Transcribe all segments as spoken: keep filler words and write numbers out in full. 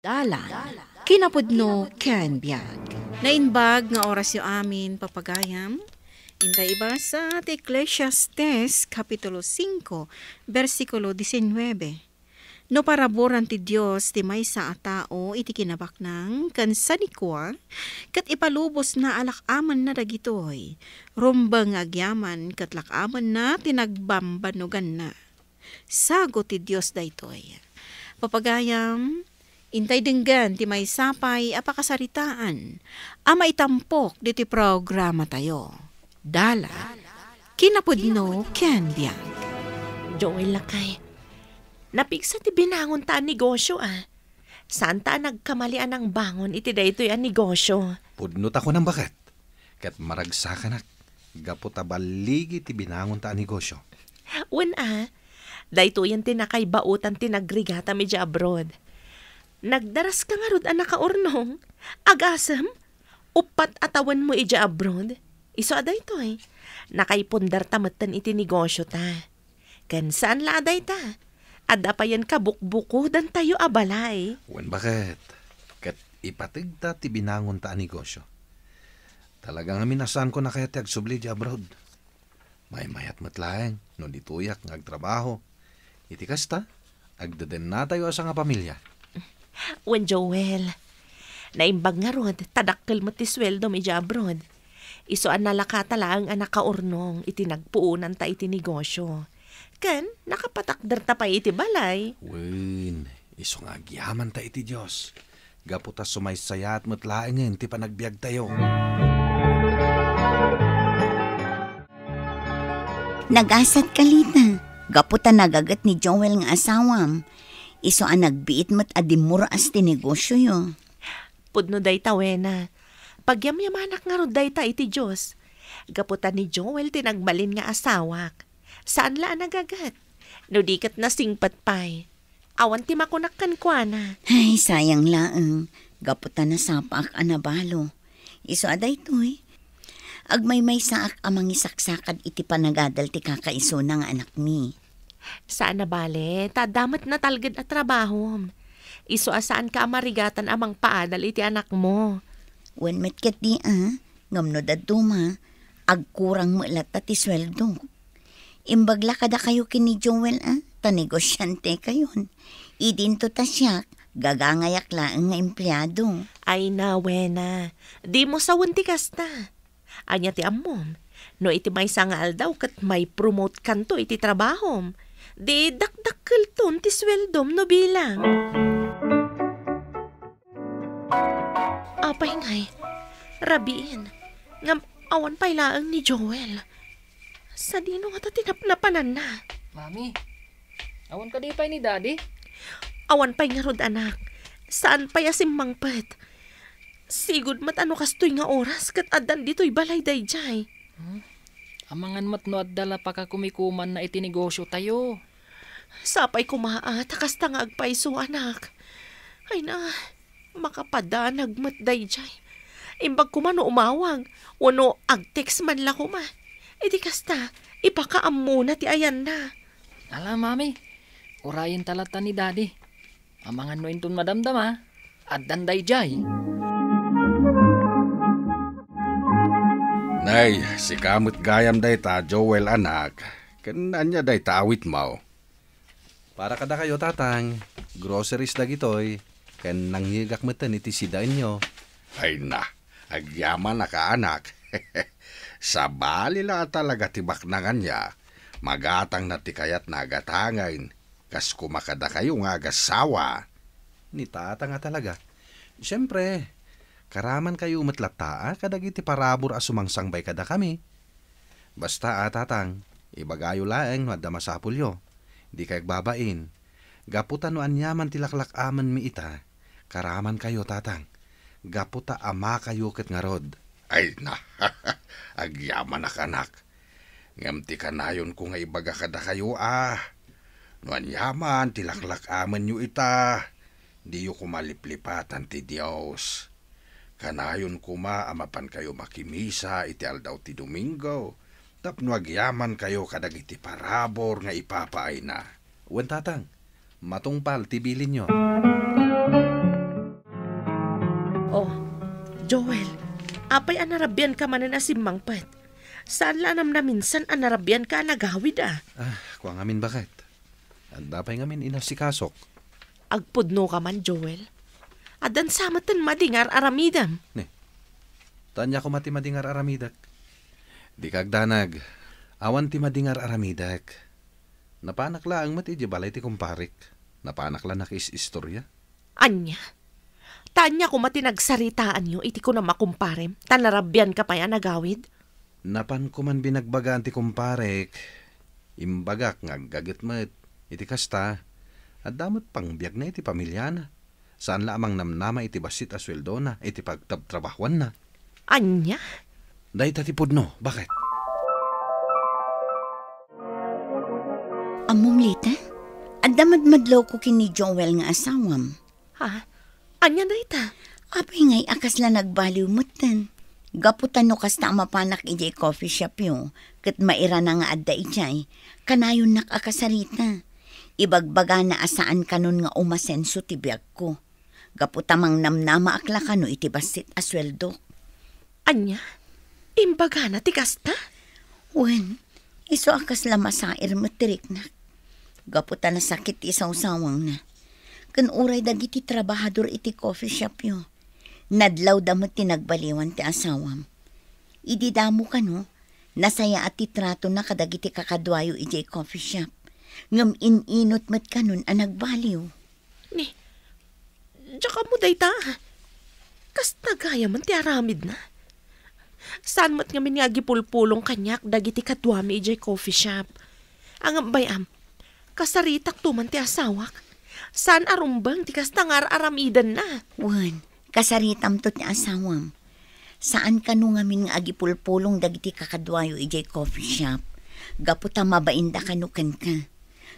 Dalan, kinapudno ken biag. Naimbag nga orasyo amin, papagayam. Intay ibasa ti Eclesiastes, Kapitulo singko, bersikulo disinnuebe. No paraburan ti Dios ti maysa a tao iti kinabaknang ken sanikua, ket ipalubosna a lak-amenna dagitoy, rumbeng nga agyaman ket lak-amenna ti nagbambannoganna. Sago ti Dios daytoy. Papagayam, intay denggen ti maysa pay a pakasaritaan a maitampok ditoy programatayo. Dalan, kinapudno ken biag. Joel, lakay, napigsa ti binangonta a negosyo, a. Saanta a nagkamali a nangbangon iti daytoy a negosyo. Pudno ta kunam, baket. Ket maragsakanak gapu ta balligi ti binangonta a negosyo. Wen a, daytoyen ti nakaibaotan ti nagrigatam idiay abroad. Nagdaraska ngarud a nakaurnong, agasem, uppat a tawenmo idiay abroad. Isu a daytoy, nakaipundarta metten iti negosyota. Ken saan la a dayta, adda payen kabukbukodantayo a balay. Wen, baket, ket ipategta ti binangonta a negosyo. Talaga ngamin a saanko a kayat ti agsubli idiay abroad. Maymayat met laeng no ditoyak nga agtrabaho. Iti kasta, agdedennatayo a sangapamilia. Wen, Joel, naimbag ngarud ta dakkel met ti sueldom idiay abroad. Isu a nalakata laeng a nakaurnong iti nagpuonanta iti negosyo. Ken nakapatakderta pay iti balay. Wen, isu nga agyamanta iti Dios, gapu ta sumaysayaat met laengen ti panagbiagtayo. Nagasat, Kalita, gapu ta nagaget ni Joel nga asawam. Isu a nagbiit met a dimmuras ti negosyoyo. Pudno dayta, wena. Pagyamyamanak ngarud dayta iti Dios. Gapu ta ni Joel ti nagbalin nga asawak. Saan la a nagaget. No di ket nasingpet pay. Awan ti makunak kenkuana. Ay, sayang laeng. Gapu ta nasapaak a nabalo. Isu a daytoy, agmaymaysaak a mangisaksakad iti panagadal ti kakaisuna nga anakmi. Saan a bale, ta adda met natalged a trabahom. Isu a saanka a marigatan a mangpaadal iti anakmo. Wen met ketdi a, ngem no dadduma, agkurang met latta ti sueldok. Imbag la kadakayo ken ni Joel a, ta negosiantekayon. Idinto ta siak, gagangayak laeng nga empleado. Ay na, wena, dimo sawen ti kasta. Ania ti ammom? No iti maysa nga aldaw ket mai-promote kanto iti trabahom, di dakdakkelton ti sueldom no bilang. Apay ngay, rabiin, ngem awan pay laeng ni Joel. Sadino ngata ti napnapananna? Mami, awan kadi pay ni Daddy? Awan pay ngarud, anak. Saan pay a simmangpet. Sigud met a no kastoy nga oras ket addan ditoy balay daydiay. Hmm? Amangan met no adda la pakakumikumanna iti negosyotayo. Sapay koma a ta kasta nga agpayso, anak. Ay na, makapadanag met daydiay. Imbag koma no umawag, wenno ag-text man la koma. Iti kasta, ipakaammona ti ayanna. Ala, Mami, urayenta latta ni Daddy. Amangan no inton madamdama, addan daydiay. Nay, sika met gayam dayta, Joel, anak. Ken ania dayta awitmo? Para kadakayo, Tatang, groceries dagitoy, ken nangyegak metten iti sidaenyo. Ay na, agyamanak a anak. Sabali la a talaga ti baknang ania, magatangna ti kayatna a gatangen, kas koma kadakayo nga agassawa. Ni Tatang a talaga. Siempre, karamankayo met latta a kadagiti parabur a sumangsangbay kadakami. Basta a, Tatang, ibagayo laeng no adda masapulyo. Dikay agbabain. Gapu ta no aniaman ti laklak-amenmi ita, karamankayo, Tatang. Gapu ta amakayo ket ngarud. Ay na, agyamanak, anak. Ngem ti kanayonko nga ibaga kadakayo a, no aniaman ti laklak-amenyo ita, diyo koma liplipatan ti Dios. Kanayon koma a mapankayo makimisa iti aldaw ti Domingo tapno agyamankayo kadagiti parabur nga ipapaayna. Wen, Tatang, matungpal ti bilinyo. Joel, apay a narabianka manen a simmangpet? Saan la a namnaminsan a narabianka a nagawid a? Ah, kua ngamin baket. Adda pay ngamin inasikasok. Agpudnoka man, Joel. Addan sa metten madi nga ar-aramidem. Ne. Ania koma ti madi nga ar-aramidek? Dika agdanag. Awan ti madi nga ar-aramidek. Napanak laeng met idiay balay ti kumparek. Napanak la nakiis-istoria. Ania? Ta ania koma ti nagsaritaanyo iti kunam a kumparem, ta narabianka pay a nagawid? Napan koman binagbagaan ti kumparek. Imbagak nga aggaget met. Iti kasta, adda met pangbiagna iti pamiliana. Saan la a mangnamnama iti bassit a sueldona iti pagtrabtrabahuanna. Ania? Dayta ti pudno, baket? Ammom, Lita? Adda madmadlawko ken ni Joel nga asawam. Ha? Ania dayta? Apay ngay a kasla nagbaliw metten? Gapu ta no kasta a mapanak idiay coffee shopyo, ket mairana nga adda idiay, kanayonnak a kasarita. Ibagbagana a saan kanon nga umasenso ti biagko. Gapu ta mangnamnamaak la kano iti bassit a sueldok. Ania? Imbagana ti kasta? Wen, isu a kasla masair met ti riknak. Gapu ta nasakit ti isawsawangna. Ken uray dagiti trabahador iti coffee shopyo, nadlawda met ti nagbaliwan ti asawam. Idi damo kano, nasayaat ti tratona kadagiti kakaduayo idiay coffee shop. Ngem in-inut met kanon a nagbaliw. Ni, diak ammo dayta. Kasta gayamen ti aramidna. Saan met ngamin nga agipulpulong kaniak dagiti kaduami idiay coffee shop. Ngem bay-am, kasaritakto man ti asawak. Saan a rumbeng ti kasta nga ar-aramidenna. Wen, kasaritamto ti asawam. Saan kano ngamin nga agipulpulong dagiti kakaduayo idiay coffee shop. Gapu ta mabainda kano kenka.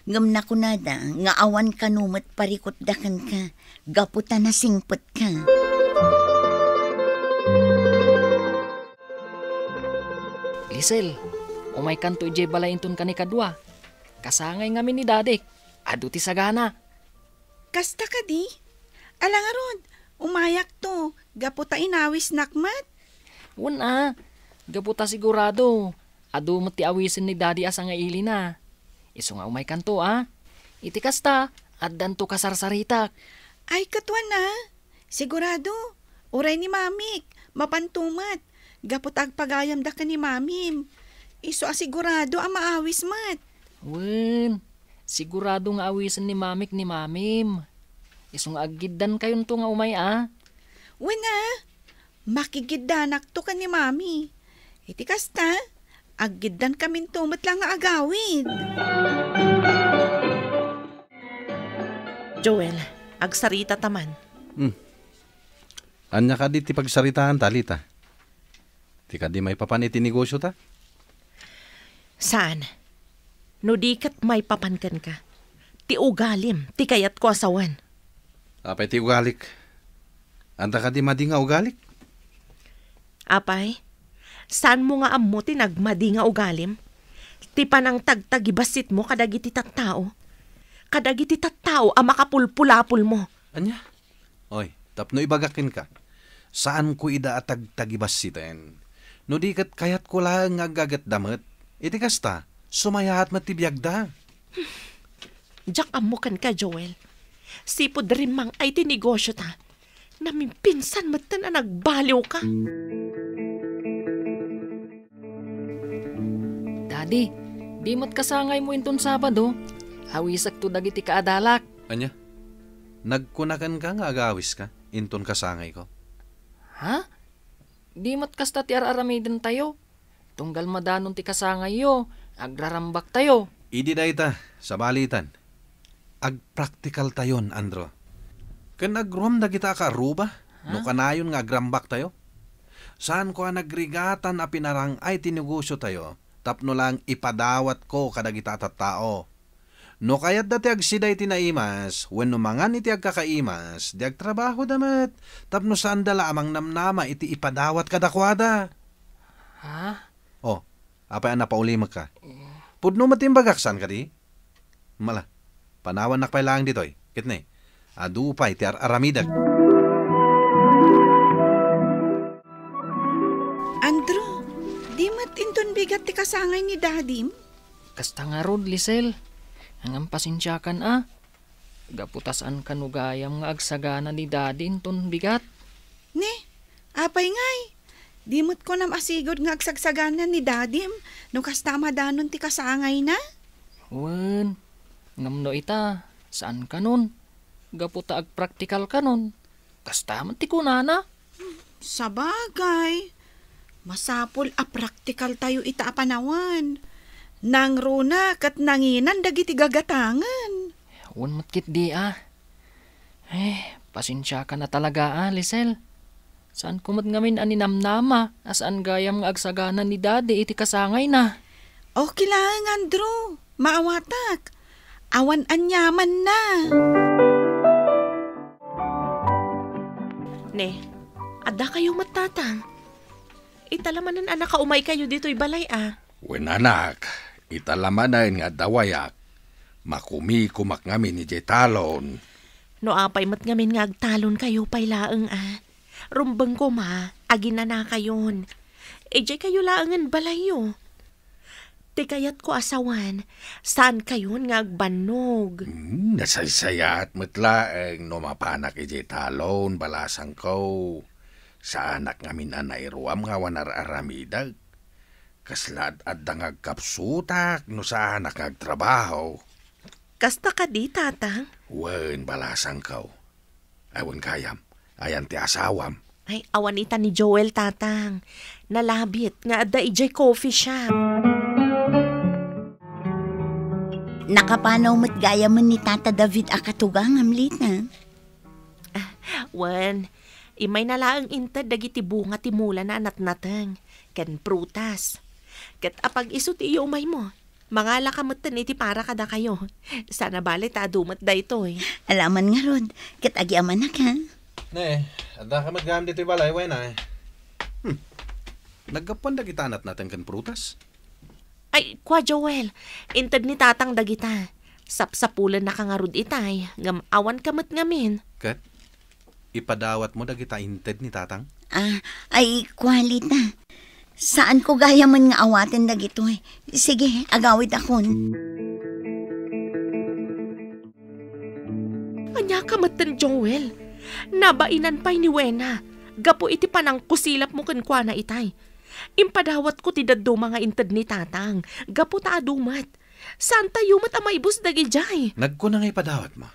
Ngem nakunada nga awan kano met parikutda kenka gapu ta nasingpetka. Lisel, umaykanto idiay balay inton kanikadua. Kasangay ngamin ni Dadik. Adu ti sagana. Kasta kadi? Ala ngarud, umayakto gapu ta inawisnak met. Wen a, gapu ta sigurado, adu met ti awisen ni Daddy a sangailina. Isu nga umaykanto a. Iti kasta, addanto kasarsaritak. Ay, ket wen a. Sigurado, uray ni Mamik, mapanto met. Gapu ta agpagayamda ken ni Mamim. Isu a sigurado a maawis met. Wen, sigurado nga awisen ni Mamik ni Mamim. Isu nga aggiddankayonto nga umay a. Wen a, makigiddanakto ken ni Mami. Iti kasta, aggiddankaminto met la nga agawid. Joel, agsarita ta man. Hmm. Ania kadi ti pagsaritaanta, Lita? Ti kadi maipapan iti negosiota? Saan. No di ket maipapan kenka, ti ugalim ti kayatko a sawen. Apay ti ugalik? Adda kadi madi nga ugalik? Apay, saanmo nga ammo ti nagmadi nga ugalim? Ti panangtagtagibasitmo kadagiti tattao. Kadagiti tattao a makapulpulapolmo. Ania? Oy, tapno ibagak kenka, saanko ida a tagtagibassiten. No di ket kayatko laeng nga aggagetda met. Iti kasta, sumayaat met ti biagda. Diak ammo kenka, Joel. Sipud rimmang-ay ti negosiota, namimpinsan metten a nagbaliwka. Daddy, di met kasangaymo inton Sabado? Awisekto dagiti kaadalak. Ania? Nagkuna kenka nga agawiska inton kasangayko? Ha? Di met kasta ti ar-aramidentayo? Tunggal madanon ti kasangayyo, agrarambaktayo. Idi dayta, sabalitan. Agpraktikaltayon, Andrew. Ken agruam dagita a kaarruba, no kanayon nga agrambaktayo? Saanko a nagrigatan a pinarang-ay ti negosiotayo tapno laeng ipadawatko kadagita a tattao. No kayatda ti agsida iti naimas wenno mangan iti agkakaimas, di agtrabahoda met tapno saanda la a mangnamnama iti ipadawat kadakuada. Ha? Oh, apay a napaulimekka? Pudno met ti imbagak, saan kadi? Mala, panawannak pay laeng ditoy. Ket ne, adu pay ti ar-aramidek. Bigat ti kasangay ni Dadim? Kasta ngarud, Lisel. Ngem pasensiakan a. Gapu ta saan kano gayam nga agsagana ni Dadi inton bigat. Ne, apay ngay? Di met kunam a sigud nga agsagsagana ni Dadim no kasta a madanon ti kasangayna? Wen, ngem no ita, saan kanon? Gapu ta agpraktikal kanon. Kasta met ti kunana. Sabagay, masapul a praktikaltayo ita a panawen. Nangruna ket nanginan dagiti gagatangen. Wen met ketdi a. Eh, pasensiakan a talaga a, Lisel. Saanko met ngamin a ninamnama a saan gayam nga agsagana ni Dadi iti kasangayna. Okay laeng, Andrew. Maawatak. Awan aniamanna. Ne, adda kayo met, Tatang? Ita la manen a nakaumaykayo ditoy balay a. Wen, anak, ita la manen nga adda wayak. Makumikomak ngamin idiay talon. No apay met ngamin nga agtalonkayo pay laeng a. Rumbeng koma, aginanakayon. Idiay kayo laengen balayyo. Ti kayatko a sawen, saan kayon nga agbannog? Hmm, nasaysayaat met laeng no mapanak idiay talon, balasangko. Saanak ngamin a nairuam nga awan ar-aramidek. Kasla ad-adda nga agkapsutak no saanak nga agtrabaho. Kasta kadi, Tatang? Wen, balasangko. Awan gayam, ayan ti asawam. Ay, awan ita ni Joel, Tatang. Nalabit nga adda idiay coffee shop. Nakapanaw met gayamen ni Tata David a katugangam, Lita. Ah, wen, immay na laeng inted dagiti bunga ti mulana a natnateng, ken prutas. Ket apag-isu ti iyo umaymo, mangalaka metten iti para kadakayo. Sana bale ta adu met daytoy. Alaman ngarud, ket agyamanak, ha? Ne, adda ka met gayam ditoy balay, wen a. Hmm. Naggapuan dagita a natnateng ken prutas? Ay, kua Joel, inted ni Tatang dagita. Sapsapulennaka ngarud itay, ngem awanka met ngamin. Ket ipadawatmo dagita inted ni Tatang? Ah, ay, kua Lita. Saanko gayamen nga awaten dagitoy. Sige, agawidakon. Ania ka metten, Joel? Nabainan pay ni Wena gapu iti panangkusilapmo kenkuana itay. Impadawatko ti dadduma nga inted ni Tatang gapu ta adu met. Saantayo met a maibus dagidiay. Nagkuna nga ipadawatmo.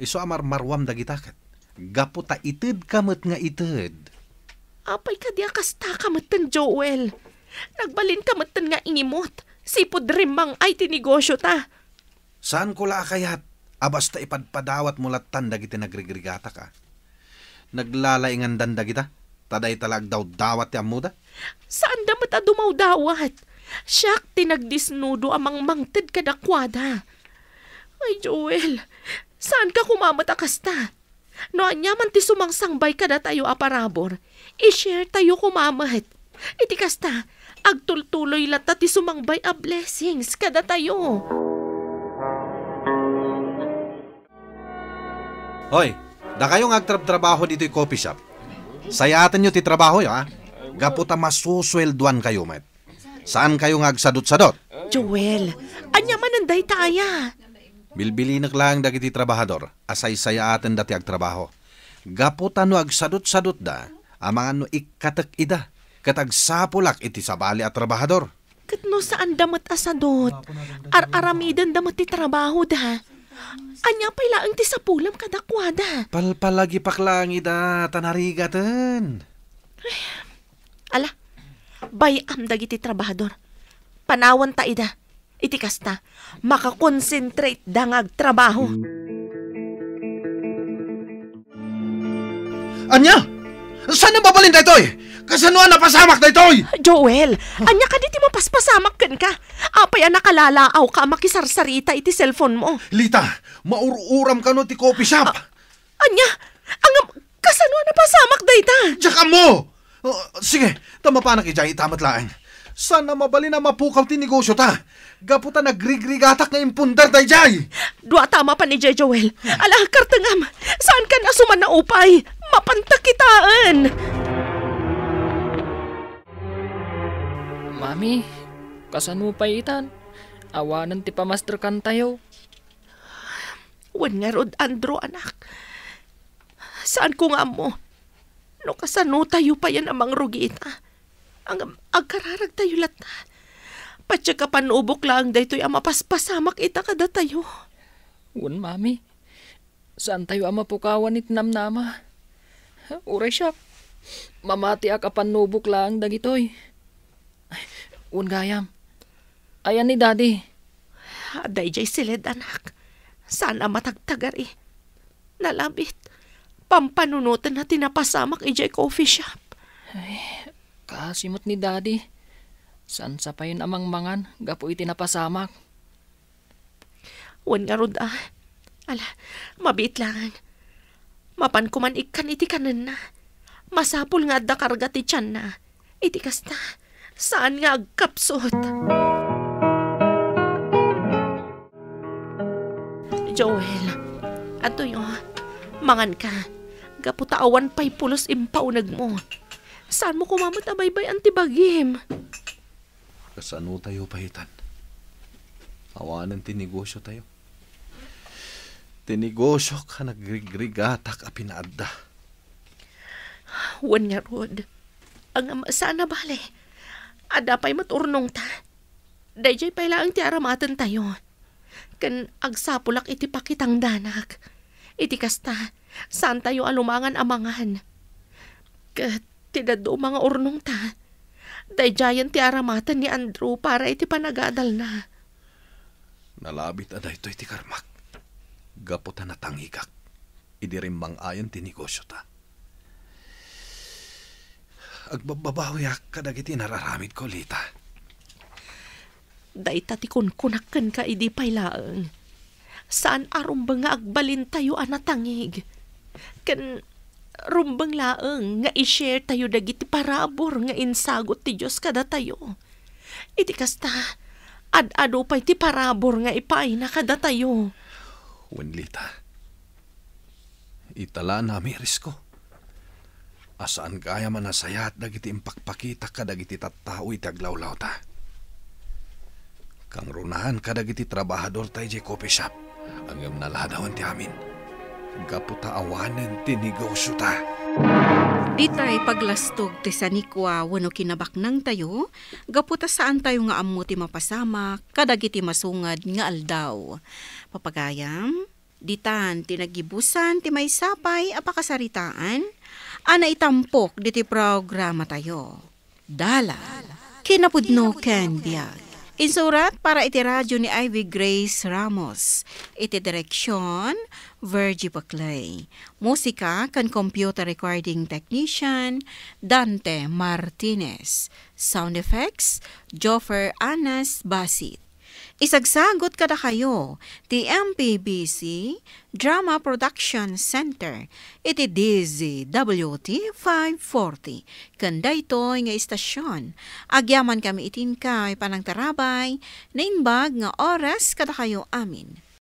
Isu a marmaruam dagita ket gapu ta itedka met nga ited. Apay kadi a kastaka metten, Joel? Nagbalinka metten nga ingimot. Sipud rimmang-ay ti negosyota. Saanko la a kayat a basta ipadpadawatmo lattan dagiti nagrigrigatak a. Naglalaingandan dagita, ta dayta la agdawdawat ti ammoda. Saanda met a dumawdawat. Siak ti nagdisnudo a mangmangted kadakuada. Ay, Joel, saanka koma met a kasta? No aniaman ti sumangsangbay kadatayo a parabur, i-share tayo koma met. Iti kasta, agtultuloy latta ti sumangbay a blessings kadatayo. Hoy, dakayo nga agtrabtrabaho ditoy coffee shop. Sayaatenyo ti trabahoyo, ha? Gapu ta masusueldoankayo met. Saankayo nga agsadutsadut. Joel, ania manen dayta aya? Bilbilinek laeng dagiti trabahador a saysayaatenda ti agtrabaho. Gapu ta no agsadutsadutda, amangan no ikkatek ida, ket agsapulak iti sabali a trabahador. Ket no saanda met a sadut, ar-aramidenda met ti trabahoda. Ania pay laeng ti sapulem kadakuada? Palpalagipak laeng ida, ta narigaten. Ala, bay-am dagiti trabahador. Panawenta ida. Iti kasta, makakonsentrate da nga agtrabaho. Ania? Saan a mabalin daytoy? Kasano a napasamak daytoy? Joel, ania kadi ti mapaspasamak kenka? Apay a nakalalaawka a makisarsarita iti cellphone mo? Lita, maur-uram kano ti coffee shop? Ania? Ngem, kasano a napasamak dayta? Diak ammo! Uh, sige, ta mapanak idiay ita met laeng. Saan a mabalin a mapukaw ti negosyota. Gapu ta nagrigrigatak nga impundar daydiay. Duata a mapan idiay, Joel. Ala, kartengam. Saankan a suman naupay. Mapanta kitaen. Mami, kasano pay itan? Awanen ti pamasterkantayo. Wen ngarud, Andrew, anak. Saanko nga ammo no kasano tayo payen a mangrugi ita. Ang agkararagtayo latta. Patiek a pannubok laeng daytoy a mapaspasamak ita kadatayo. Wen, Mami. Saantayo a mapukawan iti namnama. Uray siak, mamatiak a pannubok laeng dagitoy. Ay, wen gayam. Ayan ni Daddy? Adda idiay siled, anak. Saan a matagtagari. Nalabit. Pampanunotenna ti napasamak idiay coffee shop. Ay, kaasi met ni Daddy. Saan sa payen a mangmangan gapu iti napasamak. Wen ngarud a. Ala, mabiit laeng. Mapanko man ikkan iti kanenna. Masapul nga adda karga ti tianna. Iti kasta, saan nga agkapsut. Joel, adtoyo, manganka. Gapu ta awan pay pulos impaunegmo. Saanmo koma met a baybay-an ti bagim? Kasano tayo pay itan? Awanen ti negosyo tayo. Ti negosyo a nagrigrigatak a pinaadda. Wen ngarud, ngem saan a bale. Adda pay met urnongta. Daydiay pay laeng ti aramatentayo. Ken agsapulak iti pakitangdanak. Iti kasta, saantayo a lumangan a mangan. Ket ti dadduma nga urnongta, daydiayen ti aramaten ni Andrew para iti panagadalna. Nalabit a daytoy ti karmak, gapu ta natangigak idi rimmang-ayan ti negosyota. Agbabbabawiak kadagiti nararamidko, Lita. Dayta ti kunkunak kenka idi pay laeng. Saan a rumbeng nga agbalintayo a natangig. Ken rumbeng laeng nga i-share tayo dagiti parabur nga insagut ti Dios kadatayo. Iti kasta, ad-adu pay ti parabur nga ipaayna kadatayo. Wen, Lita, ita la a namirisko a saan gayam a nasayaat dagiti impakpakitak kadagiti tattao iti aglawlawta. Kangrunaan kadagiti trabahadorta idiay coffee shop, ngem naladawen ti amin, gapu ta awanen ti negosyota. Ditay paglastog ti sanikua wenno kinabaknangtayo, gapu ta saantayo nga ammo ti mapasamak kadagiti masungad nga aldaw. Papagayam, ditan ti naggibusan ti maysa pay a pakasaritaan a naitampok diti programatayo. Dalan, kinapudno ken biag. Insurat para iti radio ni Ivy Grace Ramos. Iti direksion, Virgie Baclay. Musika ken computer recording technician, Dante Martinez. Sound effects, Joffer Anas Basit. Isagsagut kadakayo ti M P B C Drama Production Center iti D Z W T five forty. Ken daytoy nga istasion, agyamankami iti inkay panangtarabay, naimbag nga oras kadakayo amin.